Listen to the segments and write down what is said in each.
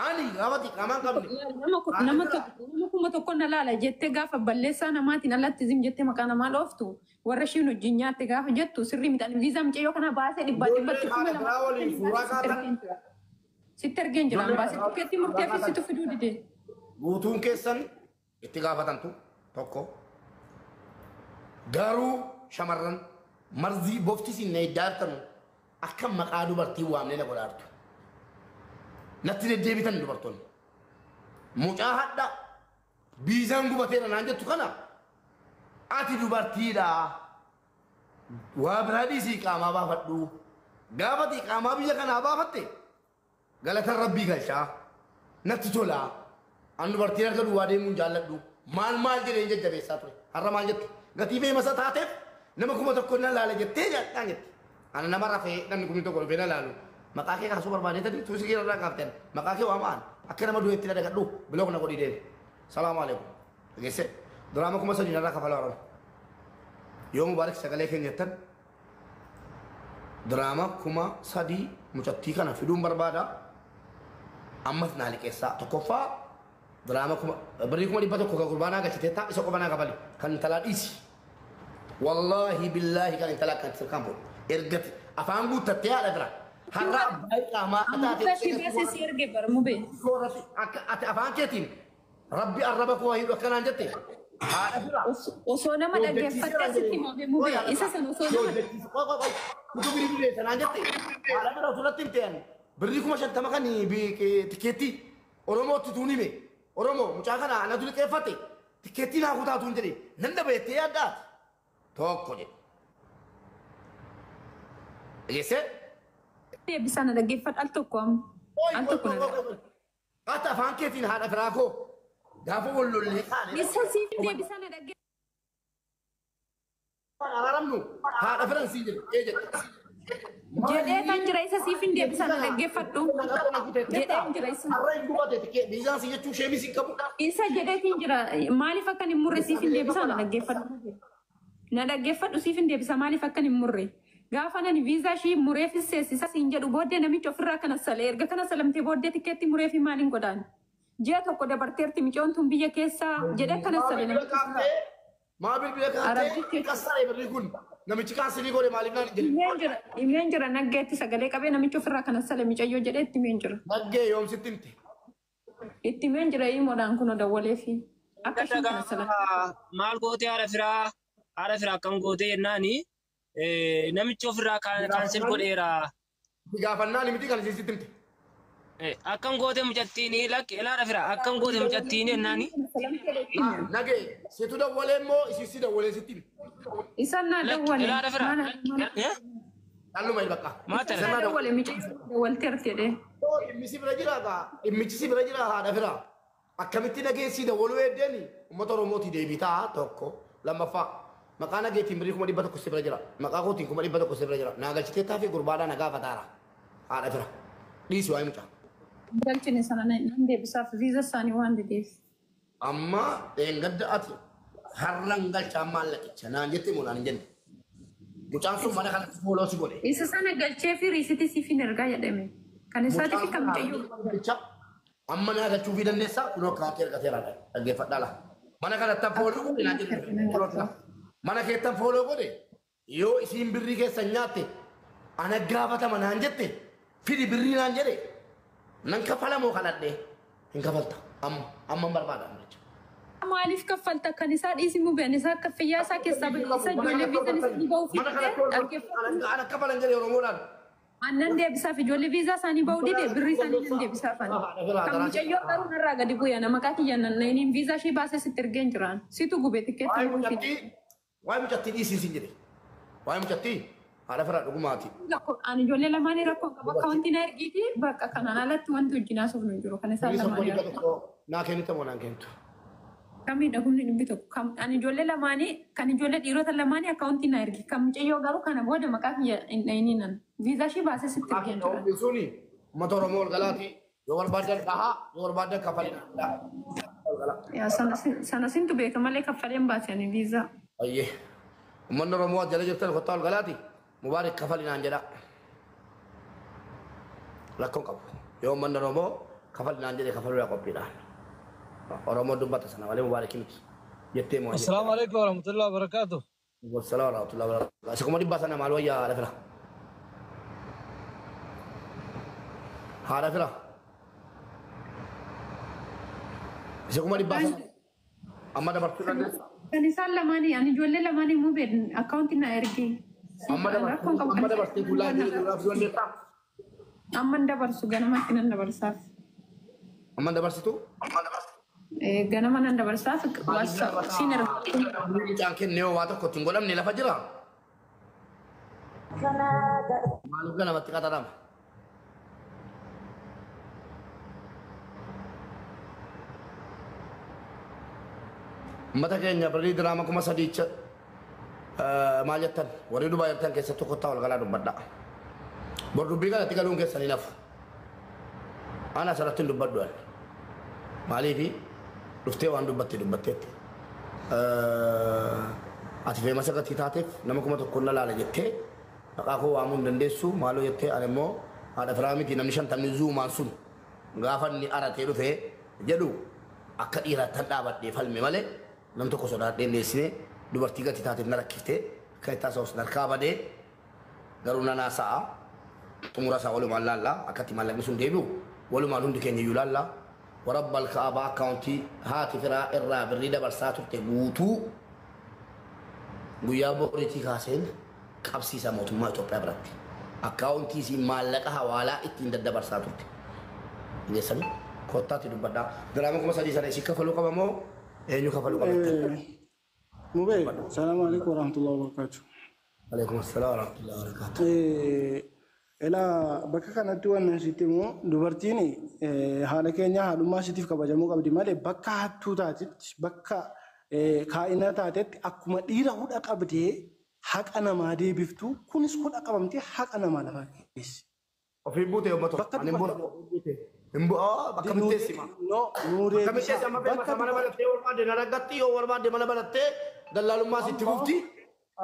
Ani gaafati qaamaan qabne. Nama tokko nama 1000 na laala jettee gaafa balleessaa namaatiin alatti zim jettee maqaa namaa dhooftu warra ishiin wajjin nyaatte gaafa jettu sirrii miti. Ani viizaa mucayyoo kana baasee dhibbaa Ijoollee dhibbatti haadha kuma biraa lama waliin suuraa kaatan. sitti ergeen jira. Ijoollee Baasee haadha tikkeetti murtee fi situ fiduu dide. Guutuun keessan itti gaafatamtu tokko. Garuu shamarran marzii bofti isin na iddaartanu akka maqaa dubartii waamnee na godhaartu. Natti deddeebitan dubartoonni. Mucaa hadha biizaan gubateera naan jettu kana ati dubartiidha. Waa biraa dhiisii qaamaa baafadhu. Gaafati qaamaa biyya kanaa baafatte galatan rabbii galchaa. Natti tolaa. An dubartiin harka duwwaa deemuun jaalladhu. Maal maal jedheen jajjabeessaa ture. Har'a maal jette? Gatii feemasa taateef nama 1000 na laala jettee nyaadhaan jette. Ana nama rafee namni 1000 dhufee na laalu. Maqaa kee kaasuu barbaadee tuusi kee irraa kaaftan. Maqaa kee waamaan akka nama du'eetti na dagadhu block na godhii deemi. Salaamu alaikum. Dhageesse diraama 3000 narraa kafalaa Oromoo. Yoo Mubaarak sagalee keenya jettan diraama 3000 mucattii kana fiduun barbaada. Ammas naa liqeessaa. Tokkoffaa diraama kuma birrii 100,000 kan gurbaanaa galchitee taa isa qofa naa kafali. Kan intalaa dhiisi. Wallaahi billaahi kan intalaa kan sirkaan fuudhu. Ergati afaan guuttattee haadha bira. Har'a abbaa qaamaa Amma taatee ishii baasee si erge bara mubee. akka ati afaan keetiin rabbi arraba koo hidhu akkanaan jette haadha bira. Osoo nama dhaggeeffattee sitti himame mubee isa sana osoo nama Utuu birrii birrii sanaan jette haadha bira osoo natti himte ani birrii 50,000 kan tikeettii Oromootti tuun hime Oromoo mucaa kana anatu liqeeffate tikeettii naa kutaa tuun jedhe nan dhaba jettee yaaddaati tokko jedhe. Dhageessee? Deebisaa na dhaggeeffadhu al tokko amma. Al tokko na dhaggeeffadhu. Ati afaan keetiin haadha firaa koo gaafa wal lollee kaane. Isa siif deebisaa na dhaggeeffadhu. Araaramnu haadha firan siin jedhe ee jedhe. Jedhee kan jira isa siif hin deebisaa na dhaggeeffadhu. Jedhee hin jira isa. Har'a hin gubate tikee biizaan si jechuun sheemis hin qabu. Isa jedheetiin jira maaliif akkan hin murre siif hin deebisaa na dhaggeeffadhu. Na dhaggeeffadhu siif hin deebisa maaliif akkan hin murre. Gaafa nani viizaa ishii muree fisseessisa siin jedhu booddee namichi ofirraa kana salee erga kana salamtee booddee tikkeetti muree fi maaliin godhaan. Ji'a tokko dabarteerti micoon tun biyya keessaa jedhee kana salee namichi ofirraa. Maa bilbila kaaftee Arabbichi. kassaree birrii kun namichi kaansilii godhe maaliif naan hin jedhin. Himeen jira himeen jira naggeetti sagalee qabee namichi ofirraa kana salee micayyoo jedhee itti himeen jira. Naggee yoomsitti himte. Itti himeen jira imoodhaan kun dawwalee fi akka ishiin kana salam. Maal gootee haadha firaa akkam gootee jennaani namichi ofirraa cancel godheera. Gaafannaan miti kan isiin sitti himte. Akkam gootee mucattiin lakki haadha firaa akkam gootee mucattiin jennaani. Nagee situ dawwalee immoo isiin si dawwalee sitti hime. Isaan naa Lakki dawwale. haadha firaa. Dhalluma bakka. Maal ta'e? Isaan naa dawwale micayyoo dawwalteerti jedhee. Dhimmi si bira jira gaa dhimmichi si bira jira haadha firaa. Akkamitti nageessii dawwaluu eeddeeni uummata Oromootii deebii ta'a tokko lammaffaa. Maqaa nageetiin birrii 100,000 si bira jira. Maqaa kootiin 100,000 si bira jira. Naa galchitee taafii gurbaadhaa na gaafataara. Haadha fira. Dhiisi waa'ee mucaa. Galchine sana nan deebisaaf viiza isaanii waan dideef. Amma dheengadda ati har'an galchaa maallaqicha naan jette moo naan hin jenne. Mucaan sun mana kanatti follow si godhe. Isa sana galchee fi riisitii siif hin ergaa jedhame. Kan isaatii fi kan mucayyoo. Galcha amma naa galchuu fi dandeessaa kunoo akkaawwantii ergateera dhaggeeffadhaa laa. Mana kanatti follow godhe naan jette. Mana keettan follow godhe yoo isiin birrii keessan nyaatte ana gaafatama naan jette fidi birrii naan jedhe nan kafalamoo kadhadhee hin kafalta amma amma hin barbaada. Maaliif kaffalta kan isaa dhiisi mubeen isaa akka fayyaa isaa keessaa ba'e isa ijoollee viizaan isaanii ba'uu fi Mana kanatti dhaggeeffatu. ana kafalan jedhe Oromoodhaan. Annan deebisaaf ijoollee viizaa isaanii ba'uu dide birrii isaanii nan deebisaaf ani. Kan mucayyoo garuu narraa gadi bu'e nama maqaa kiyya nan nainiin viizaa ishee baasee sitti ergeen jiraan. Situ gube tikkeetti Waa'ee muruu fi. mucattii waa'ee mucattii dhiisii siin jedhe. Waa'ee mucattii haadha firaa dhugumaati. Ani ijoollee lamaanii rakkoo qaba akka wanti na ergiiti bakka kanaan alatti wanti wajjin haasofnu hin jiru kan isaan Birrii lamaanii tokko dhibba rakkoo. tokko naa kennite moo naan kennitu? Kamidha humni dhibbi tokko kam ani ijoollee lamaanii kan ijoollee dhiirota lamaanii akkaawuntii na ergi kan mucayyoo garuu kana booda maqaa kiyya hin dhayiniinan viizaa ishee baasee sitti ergeen jira. Suni uummata Oromoo ol galaati. Yoo barbaadan dhahaa yoo barbaadan kafalina. Ol galaa. Yaa sana sintu beeka malee kaffaleen baase ani viizaa. Ayyee. Uummanni Oromoo as jala jirtan kottaa ol galaati. Mubaarik kafalinaan jedha. Rakkoon qabu. Yoo uummanni Oromoo Kafal naan jedhe kafaluudha qophiidhaan. Oromoo dubbata sana malee Mubaarak miti. Jettee moo? Assalamu alaikum warahmatullahi wabarakatuh. Wassalaamu warahmatullahi wabarakatuh. Isa 100,000 sana maal wayyaa haadha fira? Haadha fira. Isa 100,000 sana amma dabarsuu dandeessa? Kan isaan lamaanii ani ijoollee lamaanii immoo beekan akkaawuntii na ergi. Amma Rakkoon qabu dabarsuu amma dabarsitee fuulaa jiru dandeessaa? Amma hin dabarsu ganamatti nan dabarsaaf. Amma dabarsitu? Ganama nan dabarsaaf siin erga. Mucaan kennee waa tokko ittiin godhamne lafa jira. Maaliif ganamatti qaxarama? Uummata keenya birrii diraama 3,000 maal jettan warri Dubaa jirtan keessattuu kottaa ol galaa dubbadhaa. Bor dubbii kanatti galuun keessan hin hafu. Ana asirratti hin dubbadhu ani. Maaliifi dhuftee waan dubbatte dubbatteetti. Ati famous gatii taateef nama 1,000 na laala jettee maqaa koo waamuu hin dandeessu maaloo jettee ani immoo haadha firaa miti namni 50 zuumaan sun gaafa inni aratee dhufee jedhu akka dhiiraattan dhaabadhee falme malee nam tokko sodaadhee hin dhiyeessine dubartii gatii taateef na rakkiftee akka itti haasa'us narkaa badee garuu nan haasa'a xumura isaa walumaan laallaa akkatti maallaqni sun deebi'u walumaan hundi keenya iyyuu laallaa warabbal ka'abaa akkaawuntii haati firaa irraa birrii dabarsaa turte guutuu guyyaa boriitii kaaseen qabsiisa mootummaa Itoophiyaa biratti. Akkaawuntii isiin maallaqa hawaalaa ittiin daddabarsaa turte. Geessanii kottaatti dubbadhaa. Diraama 3,000 sana isii kafaluu qaba moo eenyu kafaluu qaba jettan? Mubee, salaamu alaikum warahmatullahi wabarakatuh. Alaikum assalaam warahmatullahi wabarakatuh. Elaa bakka kanatti waan sitti immoo dubartiin haala keenya haadhummaa isiitiif kabajamuu qabdi malee bakka hattuu taatetti bakka kaa'ina taatetti akkuma dhiira hudha qabdee haqa namaa deebiftu kunis hudha qabamtee haqa namaa lafa keessi. Ofii buute uummata. Bakka Ani hin buune. Hin bu'aa bakka miteessima. No, nuu Bakka deebisa. miteessi amma Bakka beekama mana barattee barbaadde na raggatti yoo barbaadde mana barattee dallaalummaa sitti fufti.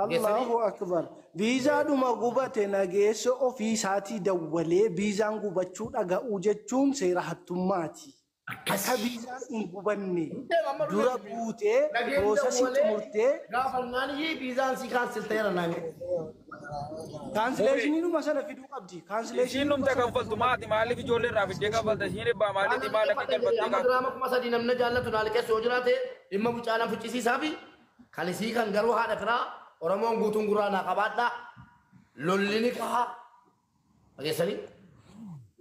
Allahu akbar. Viizaadhuma gubate nageessa ofii isaatii dawwalee viizaan gubachuu dhaga'uu jechuun seera hattummaati. Akka viizaan hin gubanne dura buutee processii xumurtee Gaafannaan viizaan si cancel ta'eera naan jedhe. Cancellationiidhuma sana fiduu qabdi. Isiin dhumte kanfaltu maati maaliif ijoollee irraa fiddee kanfalta isiin ebbaa maaliiti maal akka galfattee Amma diraama 3,000 namni jaallatu naa liqeessu yoo jiraate dhimma mucaa ficcisiisaa fi kan isii kan garuu haadha firaa Oromoon guutuun gurraa naa qabaadhaa. Lolli ni kaha. Dhageessanii?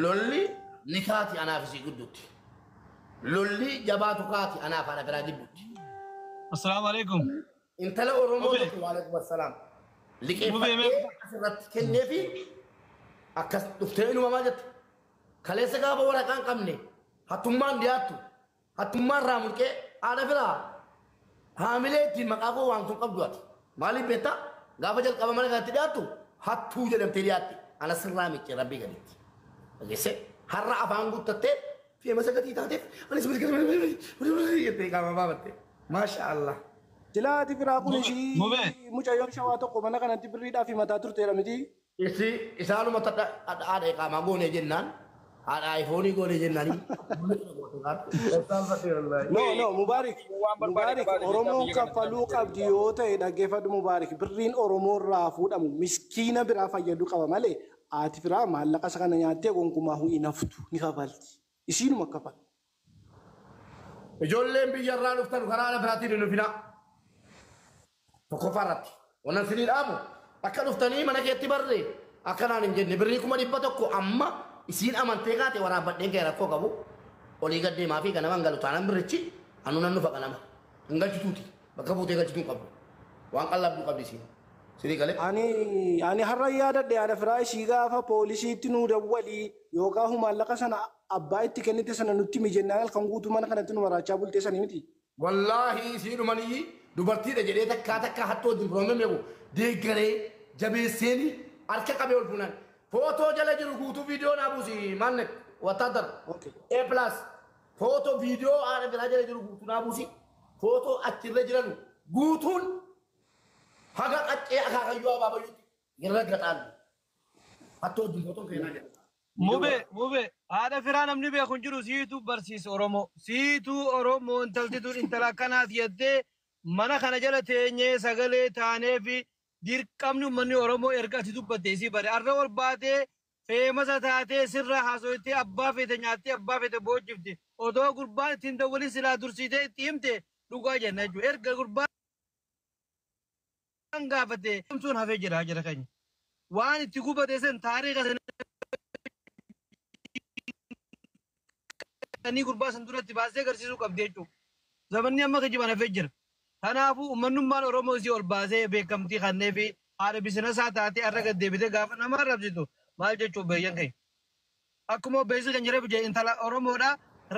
Lolli ni kaati anaaf isii gidduutti. Lolli jabaatu kaati anaaf haadha firaa gidduutti. Assalamu alaikum. Intala Oromoo Mubee. tokko waalaikum assalaam. Mubee Liqeeffadhee mee asirratti kennee fi akkas dhuftee inumamaa jette. Kaleessa gaafa waraqaa hin qabne hattummaan dhiyaattu hattummaan irraa mulqee haadha firaa haamilee ittiin maqaa koo waamtu hin qabdu ati. Maaliif beektaa? Gaafa jalqaba mana kanatti dhiyaattu hattuu jedhamtee dhiyaatti. Ana sirraa miccee rabbii gaditti. Dhageessee har'a afaan guuttattee famous gatii taateef anis jettee qaama baafatte. Maasha Allah. Silaa firaa kun ishii Mubee. mucayyoon shawaa tokko mana kanatti birriidhaaf himataa turteedha miti. Isi isaanuma haadha iqaamaa goonee jennaan haadha iPhoneii goonee jennaan. No, no, Mubaarik. Waan barbaade Mubaarik, qabaate Oromoon biyya kanatti kaffaluu qabdi yoo ta'e dhaggeeffadhu Mubaarik. Birriin Oromoo irraa fuudhamu miskiina biraa fayyaduu qaba malee haati firaa maallaqa isa kana nyaattee gonkumaa hin haftu ni kafalti. Isiinuma kafal. Ijoolleen biyya irraa dhuftan karaa haadha firaatiin hin dhufinaa. Tokkoffaa irratti. Wannan sinii dhaabu akka dhuftanii mana keetti barree akkanaan hin jenne birrii 100,000 amma isiin amantee kaate waraabbadheen kee rakkoo qabu olii gad deemaa fi ganama hin galu taanaan birrichi anu nan dhufa ganama hin galchituuti bakka buutee galchituu hin qabdu waan qallabduu qabdi isiin sinii galee. Ani har'a yaadadhe haadha firaa ishii gaafa poolisiitti nuu dawwalii yookaan maallaqa sana abbaa itti kennite sana nutti mijennaan halkan guutuu mana kanatti nu maraachaa bultee sanii miti. Wallaahi isii dhumanii dubartiidha jedhee takkaa takkaa hattoo wajjin firoomee meequ deeggaree jabeesseeni harka qabee ol fuunaan footoo jala jiru guutuu viidiyoo naa buusi maanne wattaadar Okay. A plus footoo viidiyoo haadha firaa jala jiru guutuu naa buusi footoo achirra jiran guutuun haga qaccee akaakayyuu abaabayyuutti irra gaxaan hattoo wajjin footoon keenyaa jedha. Mube, mube, haadha firaa namni beeku hin jiru siitu barsiisa Oromoo. Siitu Oromoo intalti tun intala akkanaati jettee mana kana jala teenyee sagalee taanee fi dirqamni uummanni Oromoo erga ati dubbatte isii bare. Arra ol baatee feemasa taatee sirra haasoftee abbaa feete nyaattee abbaa feete boojjifti. Odoo gurbaan ittiin dawwalin silaa dursiitee itti himte dhugaa jenna jechuudha. Erga gurbaan gaafate sun hafee jira jira keenya. Waan itti gubate san taariika sana ni gurbaa san duratti baasee agarsiisuu qabdi jechuudha. Zamanni amma kijiban hafee jira. Kanaafuu uummanummaan Oromoo isii ol baasee beekamtii kannee fi haadha bisinasaa taatee har'a gad deebitee gaafa nama arrabsitu maal jechuun beeyyan keenya. Akkuma obbeessi kan jedhamu jee intala Oromoodha.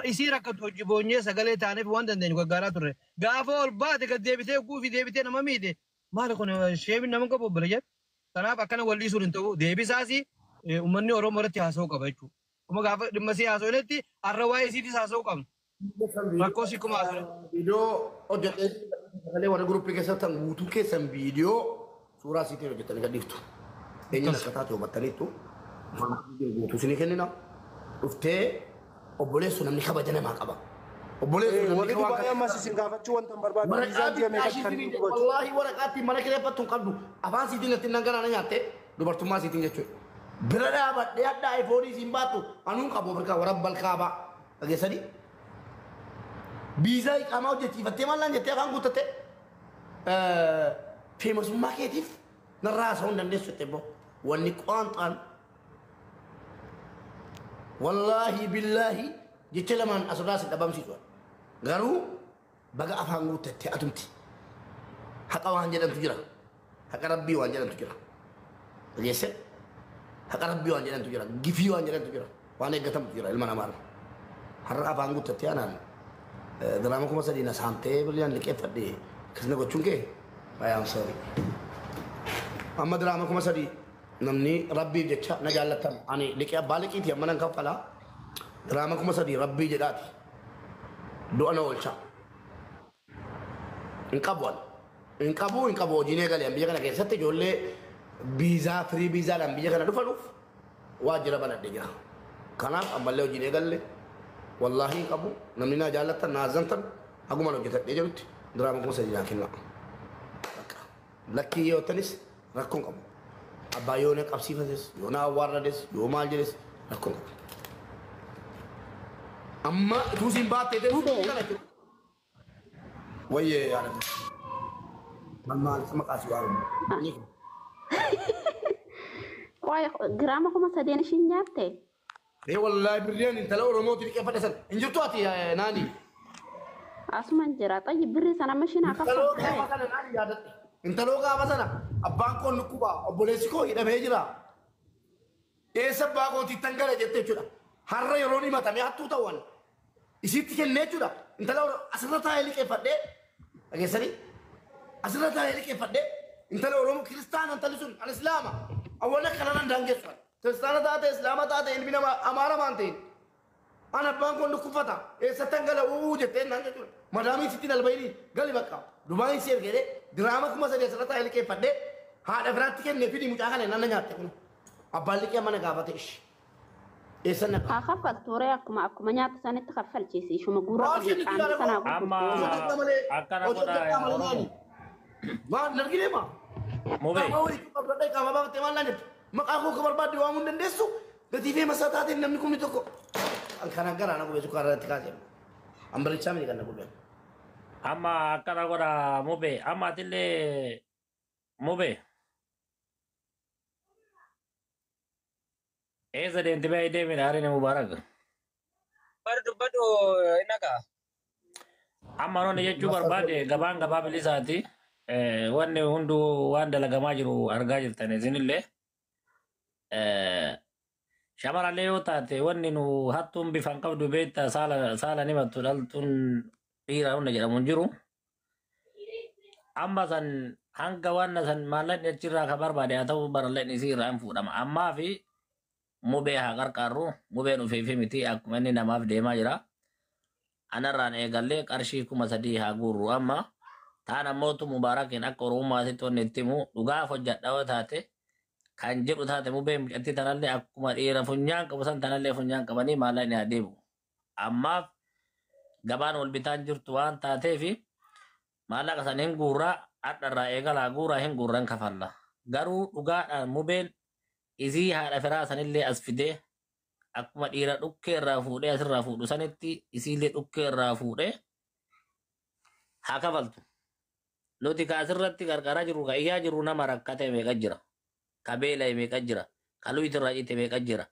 Isii rakkatu hojii boonyee sagalee taaneef waan dandeenyu gargaaraa turre. Gaafa ol baate gad deebitee guufii deebitee nama miite maali kun sheemin nama qabu obbole jedhu. Kanaaf akkana wal dhiisuun hin ta'u deebisaas uummanni Oromoo irratti haasa'uu qaba jechuudha. Kuma gaafa dhimma sii haasa'uunetti har'a waa'ee isiitis haasa'uu qabna. Rakkoo sii kuma haasa'u. Viidiyoo hojjetee sagalee warra guruppii keessatti tan guutuu keessan viidiyoo suuraa isiitiin hojjetanii gadhiiftu. Eenyuun akka taate hubattaniittu guutuu isinii kennina. Dhuftee obboleessu namni kabaja namaa qaba. Obboleessu namni Warri waan Dubaayii ammas isin gaafachuu wanta hin barbaadu. Waraqaa Viizaan ji'a meeqatti kan bittaa inni gubatu. wallaahi waraqaatti mana kireeffattu hin qabdu. Afaan siitiin ittiin dhangala'aa nyaatte dubartummaa siitiin jechuudha. Bira dhaabadhee adda iPhone siin baattu anuun qabu Afrikaa warra balkaabaa. Dhageessanii? Biizaa iqaamaa hojjechiifattee maallaan jettee afaan guuttatte feemasummaa keetiif narraa haasa'uu hin dandeessu jettee boo. Wanni qoonxaan wallaahi billaahi jecha lamaan asirraa si dhabamsiisu. Garuu baga afaan guuttattee atumti. Haqa waan jedhamtu jira. Haqa rabbii waan jedhamtu jira. Dhageesse? Haqa rabbii waan jedhamtu jira. Gifii waan jedhamtu jira. Waan eeggatamtu jira ilma namaarra. Har'a afaan guuttattee anaan diraama 3000 na saamtee birriyaan liqeeffadhe akkasina gochuun kee I am sorry. Amma diraama 3000 namni rabbiif jecha na jaallattan ani liqee abbaa liqiiti amma nan kaffalaa. Diraama 3000 rabbii jedhaati. Du'a na oolcha. Hin qabu ani. Hin qabu hin qabu hojiin eegalee biyya kana keessatti ijoollee biizaa firii biizaadhaan biyya kana dhufanuuf waajjira banadhe jira. Kanaaf ammallee hojiin eegalle wallaahi hin qabu namni na jaallattan na azantan haguma hojjetadhee jirutti diraama 3000 naa kenna. Lakkii yoo tanis rakkoon qabu. Abbaa yoo na qabsiifates yoo na awwaarrades yoo maal jedhes rakkoon qabu. Amma tuusiin baattee Mubee. kana jechuudha. Wayyee yaadatu. Maal maqaa si waamu. Waa'ee giraama 3000 ishiin nyaatte. Ee wallaahi birriyaan intala Oromooti liqeeffadhe san hin jirtu ati naani. Asuman jira. Xayyi birrii sana amma ishiin haa Intaloo kaffaltu. gaafa sana naani yaadadhe. Intaloo gaafa sana abbaan koo nukkubaa obboleessi koo hidhamee jira. Eessa abbaa kootii tan gala jette jechuudha. Har'a yeroo himatamee hattuu ta'uun isitti kennee jechuudha. Intala asirra taa'ee liqeeffadhee dhageessanii asirra taa'ee liqeeffadhee intala Oromoo kiristaana intalli sun an islaama awwan akkana nan daangessu. Kiristaana taate islaama taate ilmi namaa amaara maan ta'in. An abbaan kun dhukkubfata eessattan gala uuu jetteen naan jechuudha. Madaamiin sitti albayni gali bakka Dubaayin si ergee diraama 3000 asirra taa'ee liqeeffadhee haadha biraatti kennee fidi mucaa kana nan nyaatte kun. Abbaan liqee mana gaafate ishi. Eessan naqa? Haa kaffaltu ree akkuma akkuma nyaata sanitti kaffalchiisi. Ishuma guura Maal qabdi kennitu qaamni yaada sanaa koo? Amma gurgurtu. Malee akkana hojii godhaa hojjetaa yaa malee Oromoo. maali? Maal narginee maa? Mubee. Qaama walitti qabdadha qaama baafattee maal naan jettu? Maqaa koo akka barbaadde waamuu hin dandeessu? Gatii fi masaa taateen namni kumni tokko. An kana garaa na gubee sukkaara irratti kaasee. An barichaa miti kan na gubee. Amma akkana godhaa mubee. Amma atillee mubee. Eessa deemte ba'ee deemee haariin mubaarak. Bar dubbadhu nagaa. Amma noonni jechuu barbaade gabaan gabaa bilisaati. Wanni hunduu waan dalagamaa jiru argaa jirtan isinillee. Shamarallee yoo taate wanni nu hattuun bifaan qabdu beektaa saala saala ni mattu dhaltuun dhiira hunda jedhamu hin jiru. Amma san hanga waan san maallaqni achirraa ka barbaade haa ta'u baralleen isii irraa hin fuudhama. Ammaa fi mubee haa qarqaarru mubeen ofiifi miti akkuma inni namaaf deemaa jira. Anarraan eegallee qarshii 3000 haa guurru amma taan ammootu mubaarakiin akka oromummaatitti wanni itti himu dhugaaf hojjedha yoo taate Kan jedhu taate mubee mucattii tanallee akkuma dhiira funyaan qabu san tanallee funyaan qabanii maallaqni haa deebi'u. Ammaaf gabaan wal bitaan jirtu waan taateefi maallaqa san hin guurraa hadharraa eegalaa guuraa hin guurran kafalla. Garuu dhugaadhaan mubeen isii haadha firaa sanillee as fidee akkuma dhiira dhukkee irraa fuudhee asirraa fuudhu sanitti isiillee dhukkee irraa fuudhee haa kafaltu. Nuti ka asirratti qarqaraa jirru ka iyyaa jirru nama rakkate meeqa jira. Ka beela'e meeqa jira. Ka luyti irraa cite meeqa jira.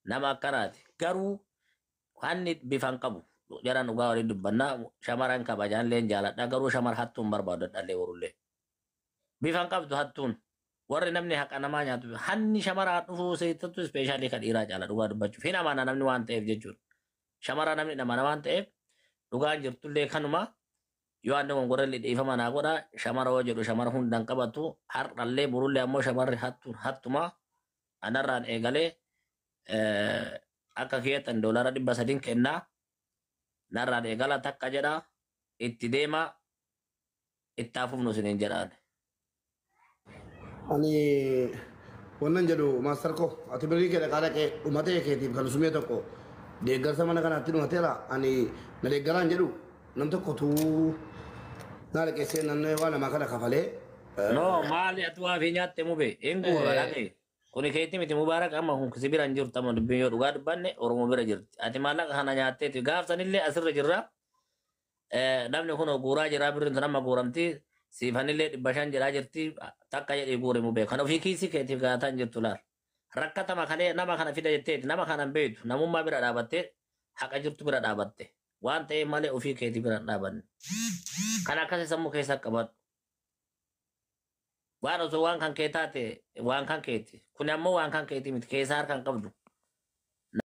Nama akkanaati. Garuu hanni bifan qabu. Jaran dhugaa waliin dubbannaa shamaran kabajaan leen jaaladha. Garuu shamara hattuun barbaadu dhallee warullee. Bifan qabdu hattuun. Warri namni haqa namaa nyaatu hanni shamaraa dhufuu seetattu ispeeshaalii ka dhiiraa caala dhugaa dubbachuuf hin amana namni waan ta'eef jechuudha. Shamara namni amana waan ta'eef dhugaan jirtullee kanuma yoo anni gongorelli dhiifama naa godha shamara yoo jedhu shamara hundan qabatu har'allee borullee ammoo shamarri hattuun hattuma anarraan eegalee akka kiyyattan $300 kennaa narraan eegala takka jedha itti deema itti hafuuf nu isiniin jedhaan. Ani wannan jedhu maastar koo ati birrii kee dhaqaa dhaqee dhumatee keetiif kan sumee tokko deeggarsa mana kanaatti dhumateera ani na deeggaraan jedhu nam tokko tuu naa dhaqeessee nan waa namaa kana kafalee. No maali ati waa fi nyaatte mube hin guura dhaqee. Kuni keetti miti mubaarak amma kun si bira hin jirtu amma dubbiin yoo dhugaa dubbanne Oromoo bira jirti. Ati maallaqa kana nyaatteeti gaafsanillee asirra jirra. Namni kun guuraa jira birriin sun amma guuramti. Siifanillee 500 jedhaa jirti takka jedhee guure mubee. Kan ofii kiisii keetiif gaataa hin jirtu laal. Rakkatama kalee nama kana fida jetteeti nama kana hin beektu namummaa bira dhaabattee haqa jirtu bira dhaabatte. Waan ta'eef malee ofii keetii bira hin dhaabanne. Kan akkasii sammuu keessa qabadhu. Waan osoo waan kan kee taate waan kan keeti. Kun ammoo waan kan keeti miti keessaa harka hin qabdu.